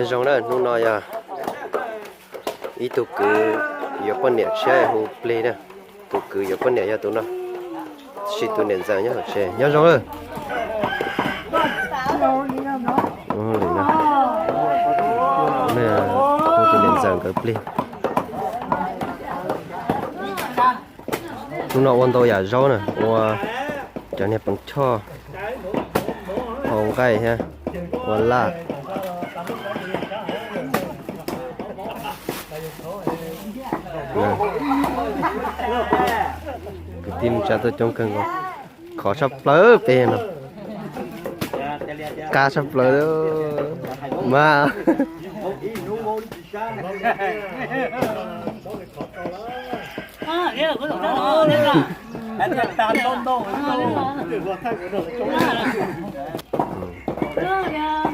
Zoo na, hnub no yog ib tug kwv yuav poj niam tshiab hu plig na. Tus kwv yuav poj niam yog tus no, tab sis tus niam ntxawm nyob hauv tsev. Nyob zoo lawm. Hu tus niam ntxawm nkawd plig. Hnub no ua ntau yam zaub na, ua cov niag pees choj, hau nqaij thiab, ua laj. Kwv tij Hmoob Tsab tuaj coob kawg nkaus, khov tshaj plaws peb no, qab tshaj plaws mas.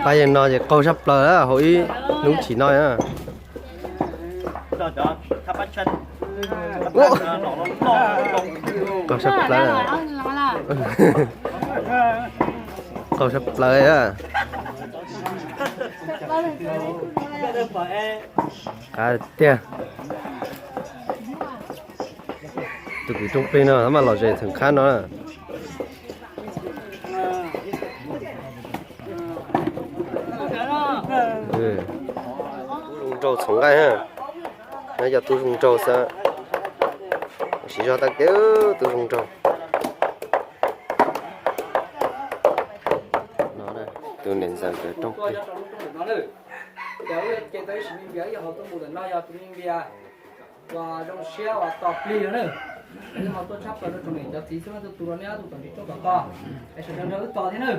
Pab yawg no ces qaug tshaj plaws hauv ib hnub chim no. Qaug tshaj plaws, qaug tshaj plaws. Qab tiag. Tus kwv rooj plig no maj los ze theem qab no. Tub zoo nraug txhoov nqaij, no yog tub zoo nraug xwb. Siv zog tag kev tub zoo nraug. Tus niam ntxawm nkawd rooj plig. Ces tau ib sim me npias ib yam hauv tuaj mus ntawm no yog tus me npias uas zoo siab uas tos plig no na. Yog ho tuaj tshab plaws rau tsoom niam cov txiv xwb, leej twg tus los nej ob tug tom ntsis rooj tom ko, es sawv daws nrog wb tos thiab na.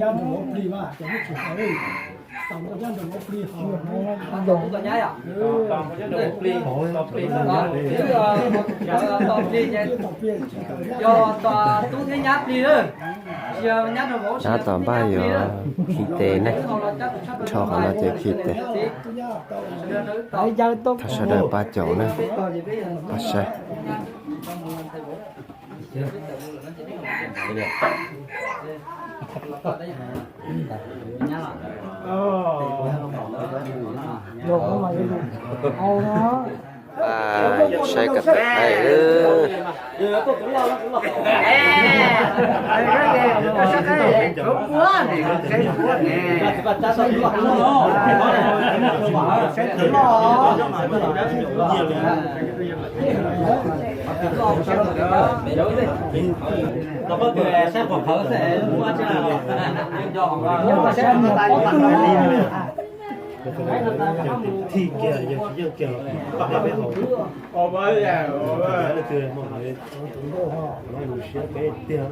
Nyab nrog vauv plig mas cov tub tsis tau, tos nyab nrog vauv plig ho tos tub tos nyab yom. Tos plig ces yog tos tub thiab nyab plig na. Nyab nrog vauv, nyab tom npaj yuav khi tes ne, rho qhov no ces khi tes. Thov sawv daws pab caum na, pab saib. Saib kom tawm qaib. Thij kiag yog tsis yeej kiag los pab peb haus. Tus nkauj ho tus nkauj ho tus no mus siab peb tiag.